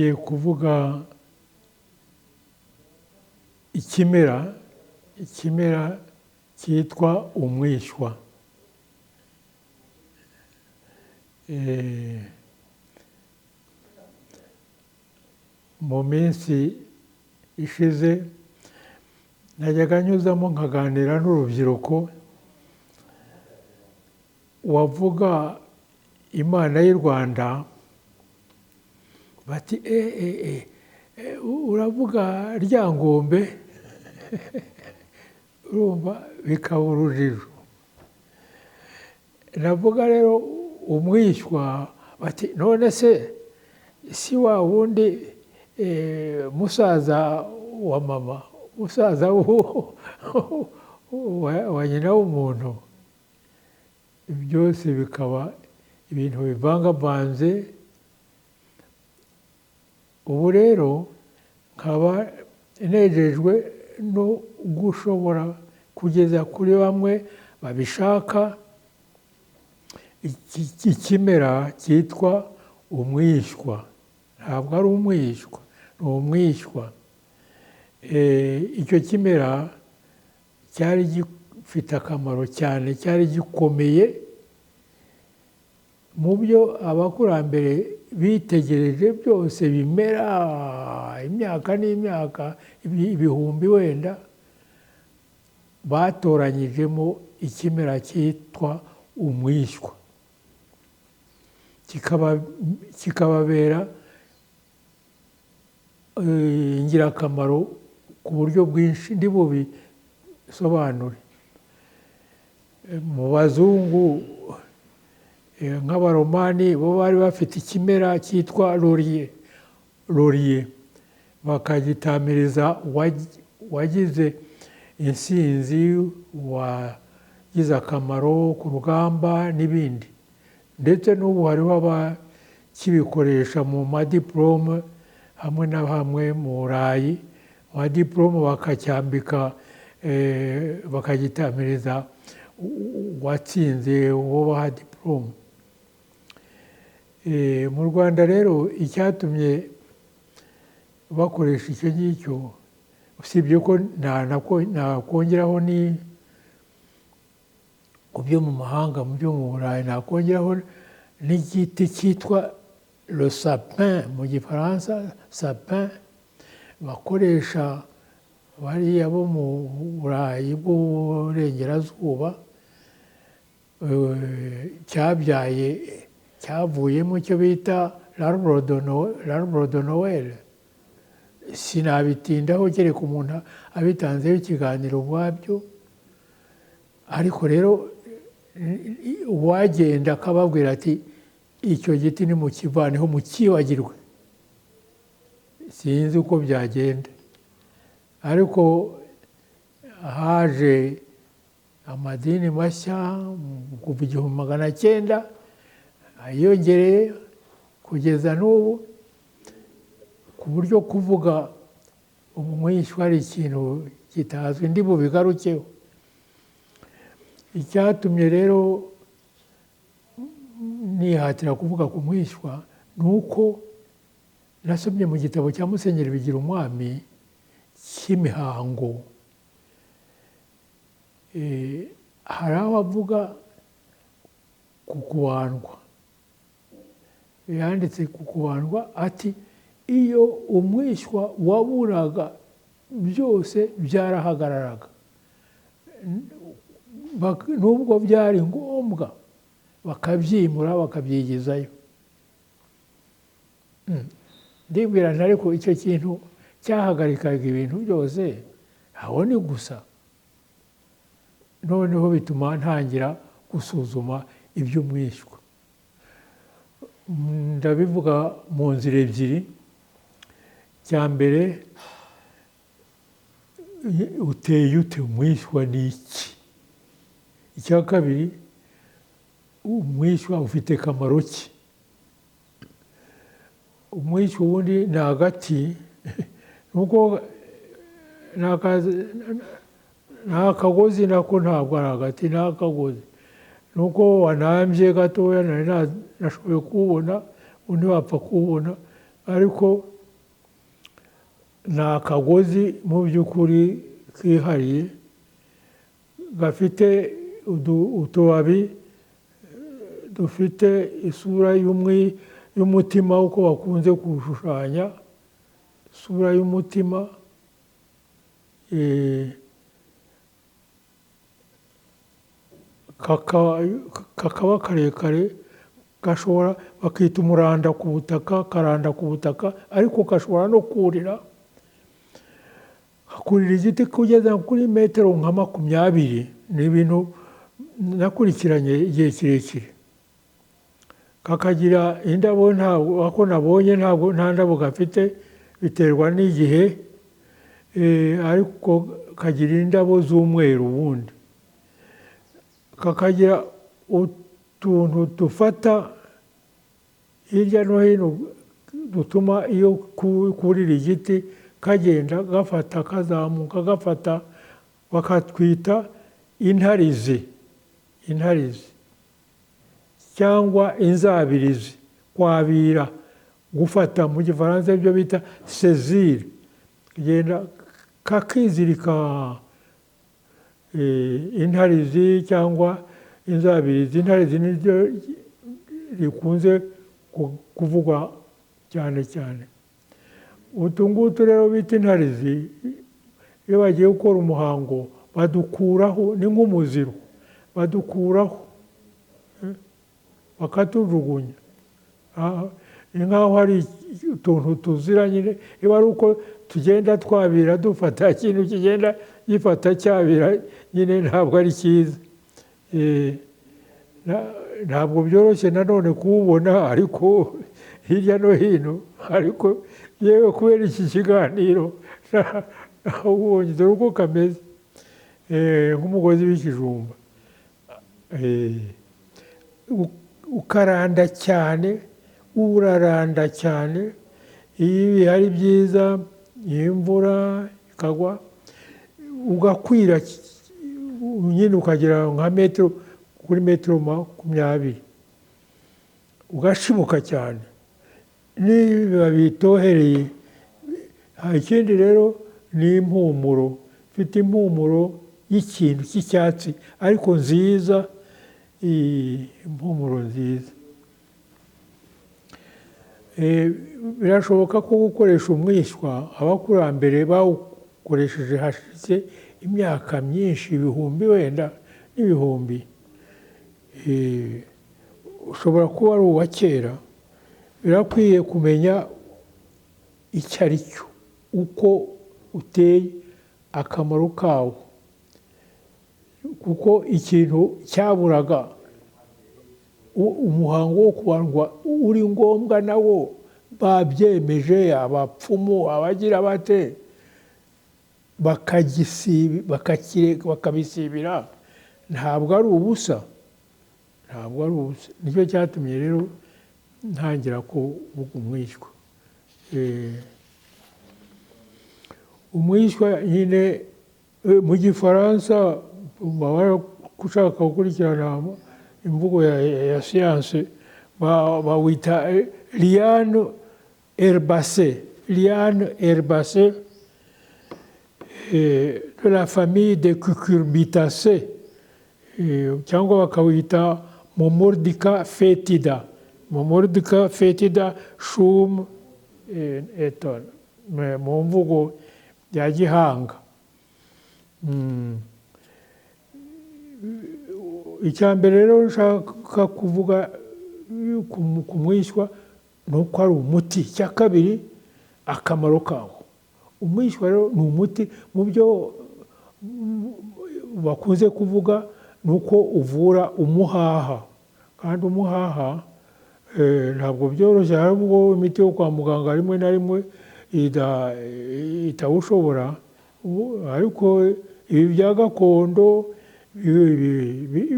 Ngiye kuvuga ikimera cyitwa umwishywa. Mu minsi ishize najyaga nyuzamo nkaganira n'urubyiruko, wavuga Imana y'u Rwanda bati uravuga Ryangombe, urumva bikaba urujijo. Navuga rero umwishywa bati none se si wa wundi musaza wa mama, musaza wa nyina w'umuntu. Byose bikaba ibintu bivangavanze. Ubu rero nkaba nejejwe no gushobora kugeza kuri bamwe babishaka ikimera cyitwa umwishywa. Ntabwo ari umwishywa, ni umwishywa. Icyo kimera cyari gifite akamaro cyane, cyari gikomeye mu byo abakurambere bitegereje byose bimera imyaka n'imyaka ibihumbi wenda, batoranyijemo ikimera cyitwa umwishywa, kikababera ingirakamaro ku buryo bwinshi ndi bubisobanure. Mu bazungu nk'abaromani bo bari bafite ikimera cyitwa laurier, bakagitamiriza wagize insinzi, wagize akamaro ku rugamba n'ibindi. Ndetse n'ubu hariho abakibikoresha mu madiporome hamwe na hamwe mu Burayi, mu madiporome bakacyambika, bakagitamiriza uwatsinze, uwo baha diporome. Mu Rwanda rero icyatumye bakoresha icyo ngicyo, usibye ko nakongeraho ni ku byo mu mahanga, mu byo mu Burayi, nakongeraho n'igiti cyitwa le sapin mu gifaransa, sapin bakoresha bariya bo mu Burayi bw'uburengerazuba, cyabyaye, cyavuyemo icyo bita l'arbre de Noël. Sinabitindaho kereka umuntu abitanzeho ikiganiro ubwabyo, ariko rero uwagenda akababwira ati icyo giti nimukivaneho mukibagirwe, sinzi uko byagenda. Ariko haje amadini mashya kuva 1900 ayiyongereye kugeza n'ubu, ku buryo kuvuga umwishywa ari ikintu kitazwi, ndi bubigarukeho. Icyatumye rero nihatira kuvuga ku mwishywa ni uko nasomye mu gitabo cya Musenyeri Bigirumwami cy'imihango, hari aho avuga ku kubandwa. Yanditse ku kubandwa ati iyo umwishywa waburaga byose byarahagararaga, nubwo byari ngombwa bakabyimura bakabyigizayo. Ndibwira ariko icyo kintu cyahagarikaga ibintu byose, aho ni gusa. Noneho bituma ntangira gusuzuma iby'umwishywa. Ndabivuga mu nzira ebyiri. Icya mbere, uteye ute umwishywa ni iki? Icya kabiri, umwishywa ufite kamaro ki? Umwishywa ubundi ni agati, nuko ni akagozi, nako ntabwo ari agati, ni akagozi. Nuko wanambye gatoya nari nashoboye kuwubona, undi wapfa kuwubona, ariko Ni akagozi mu by'ukuri kihariye gafite utubabi dufite isura y'umutima, uko bakunze kuwushushanya, isura y'umutima, kakaba karekare, gashobora bakita umuranda ku butaka, karanda ku butaka, ariko gashobora no kurira, kakurira igiti kugeza kuri metero nka 20. Ni ibintu nakurikiranye igihe kirekire. Kakagira indabo, ntabwo ako nabonye ntabwo nta ndabo gafite, biterwa n'igihe, ariko kagira indabo z'umweru ubundi. Kakagira utuntu dufata hirya no hino dutuma iyo kurira igiti kagenda gafata, kazamuka gafata, bakatwita intarizi, intarizi cyangwa inzabirizi, kwabira, gufata mu gifaransa ibyo bita saisir, kagenda kakizirika, intarizi cyangwa inzabirizi. Intarizi niryo rikunze kuvugwa cyane cyane. Utu ngutu rero bita intarizi, iyo bagiye gukora umuhango badukuraho, ni nk'umuziro, badukuraho bakatujugunya. Ni nk'aho hari utuntu tuzira nyine, iba ari uko tugenda twabira dufata ikintu kigenda gifata cyabira nyine, ntabwo ari cyiza. Ntabwo byoroshye nanone kuwubona, ariko hirya no hino, ariko yewe kubera iki kiganiro nawubonye, dore uko kameze, nk'umugozi w'ikijumba, ukaranda cyane, uraranda cyane. Iyo ibihe ari byiza, imvura ikagwa, ugakwira nyine, ukagera nka metero kuri metero 20, ugashibuka cyane n'ibibabi bitohereye. Ikindi rero ni impumuro, ifite impumuro y'ikintu cy'icyatsi ariko nziza, impumuro nziza. Birashoboka ko gukoresha umwishywa abakurambere bawukoresheje hashize imyaka myinshi, ibihumbi wenda n'ibihumbi. Ushobora kuba ari uwa kera. Birakwiye kumenya icyo ari cyo, uko uteye, akamaro kawo, kuko ikintu cyaburaga umuhango wo kubandwa uri ngombwa, nawo babyemeje abapfumu, abagira bate, bakabisibira, ntabwo ari ubusa, ntabwo ari ubusa. Nicyo cyatumye rero ntangira kuvuga umwishywa. Umwishywa nyine mu gifaransa, baba ushaka gukurikirana imvugo ya siyanse, bawita liane herbacée, liane herbacée de la famille des cucurbitacées, cyangwa bakawita Momordica foetida, Momordica foetida Schum et al, mu mvugo ya gihanga. Icya mbere rero nshaka kuvuga ku mwishywa ni uko ari umuti. Icya kabiri, akamaro kawo. Umwishywa rero ni umuti. Mu byo bakunze kuvuga ni uko uvura umuhaha, kandi umuhaha ntabwo byoroshye, hari ubwo imiti yo kwa muganga rimwe na rimwe itawushobora, ariko ibi bya gakondo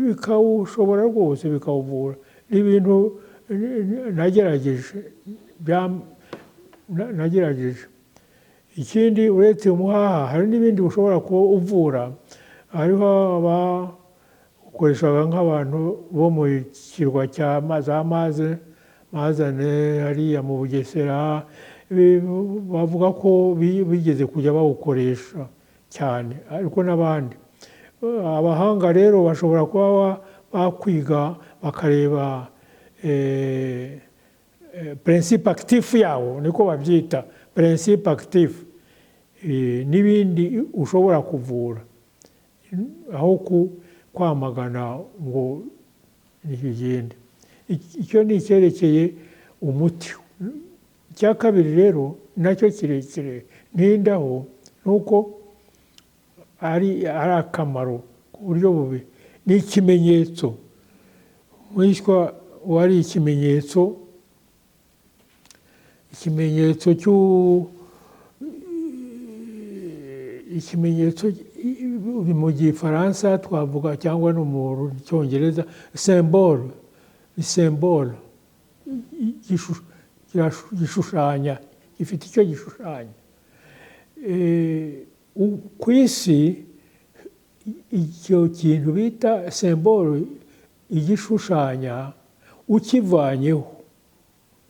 bikawushobora rwose, bikawuvura. Ni ibintu nagerageje. Ikindi uretse umuhaha, hari n'ibindi ushobora kuba uvura. Hariho abakoreshaga nk'abantu bo mu kirwa cya za Mazane hariya mu Bugesera, Bavuga ko bigeze kujya bawukoresha cyane, ariko n'abandi abahanga rero bashobora kuba bakwiga bakareba principe actif yawo, niko babyita, principe actif, n'ibindi ushobora kuvura aho kwamagana ngo ntikigende. Icyo ni icyerekeye umuti. Icya kabiri rero nacyo kirekire ntindaho, ni uko ari akamaro ku buryo bubi, ni ikimenyetso. Umwishywa wari ikimenyetso, ikimenyetso ikimenyetso mu Gifaransa twavuga cyangwa no mu Cyongereza symbole, symbole gishushanya, gifite icyo gishushanya. Ku isi icyo kintu bita symbole igishushanya, ukivanyeho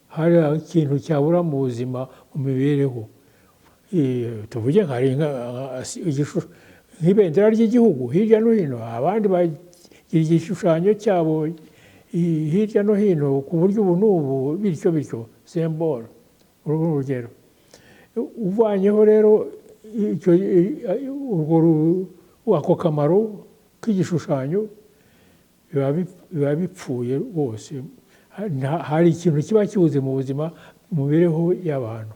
hari ikintu cyabura mu buzima, mu mibereho. Tuvuge nk'ibendera ry'igihugu hirya no hino, abandi bagira igishushanyo cyabo hirya no hino ku buryo ubu n'ubu, bityo bityo symbole. Uru ni urugero. Uvanyeho rero ako kamaro k'igishushanyo, biba bipfuye rwose. Hari ikintu kiba kibuze mu buzima, mu mibereho y'abantu.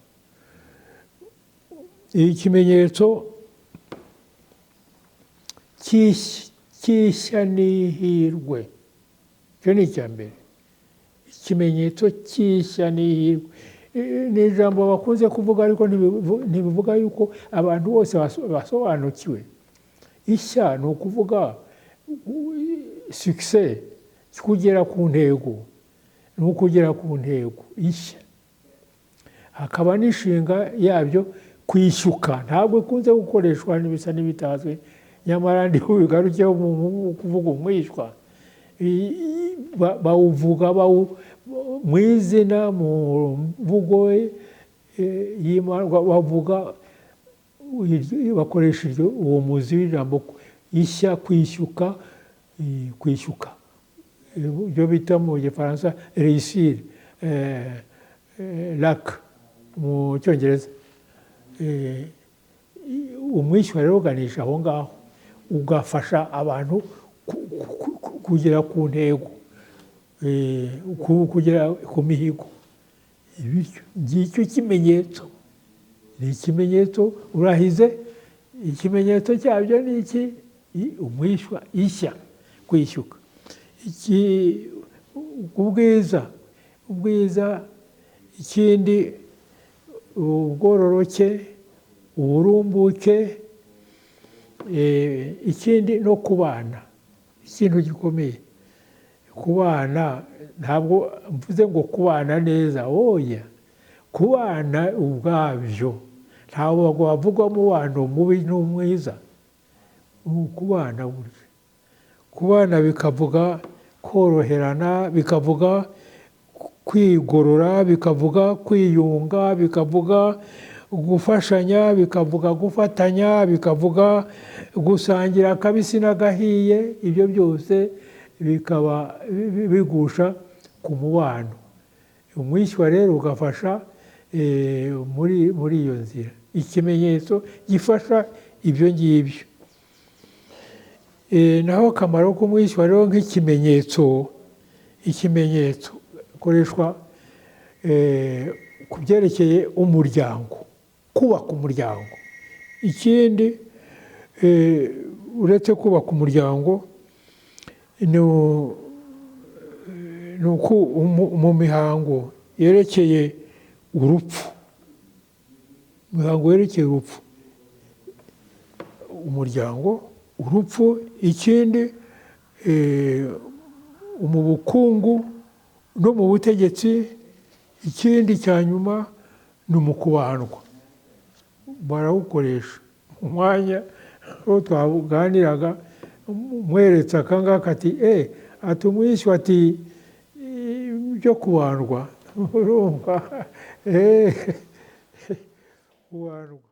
Ikimenyetso cy'ishya n'ihirwe, icyo ni icya mbere. Ikimenyetso cy'ishya n'ihirwe ni ijambo bakunze kuvuga, ariko ntibivuga yuko abantu bose basobanukiwe. Ishya ni ukuvuga succès, kugera ku ntego, ni ukugera ku ntego, ishya. Hakaba n'inshinga yabyo kwishyuka, ntabwo ikunze gukoreshwa, n'ibisa n'ibitazwi, nyamara bigarukeho mu kuvuga umwishywa. Bawuvuga mu izina, mu mvugo y'Imana, bavuga, bakoresha uwo muzi w'ijambo ishya, kwishyuka, kwishyuka, ibyo bita mu Gifaransa réussir, luck mu Cyongereza. Umwishywa rero uganisha aho ngaho, ugafasha abantu kugera ku ntego, kugera ku mihigo. Bityo ngicyo kimenyetso, ni ikimenyetso urahize. Ikimenyetso cyabyo ni iki? Umwishywa, ishya, kwishyuka. Ubwiza, ubwiza, ikindi ubwororoke, uburumbuke, ikindi no kubana, ikintu gikomeye kubana. Ntabwo mvuze ngo kubana neza, oya, kubana ubwabyo ntabwo wavuga umubano mubi n'umwiza, ni ukubana burya. Kubana bikavuga koroherana, bikavuga kwigorora, bikavuga kwiyunga, bikavuga gufashanya, bikavuga gufatanya, bikavuga gusangira akabisi n'agahiye. Ibyo byose bikaba bigusha ku mubano. Umwishywa rero ugafasha muri iyo nzira, ikimenyetso gifasha ibyo ngibyo. Naho akamaro k'umwishywa rero nk'ikimenyetso, ikimenyetso gikoreshwa ku byerekeye umuryango, kubaka umuryango. Ikindi uretse kubaka umuryango, ni uko mu mihango yerekeye urupfu, imihango yerekeye urupfu, umuryango, urupfu. Ikindi mu bukungu no mu butegetsi. Ikindi cya nyuma ni mu kubandwa, barawukoresha. Mu mwanya aho twaganiraga mweretse aka ngaka, ati ati umwishywa, ati ibyo kubandwa, urumva. Kubandwa.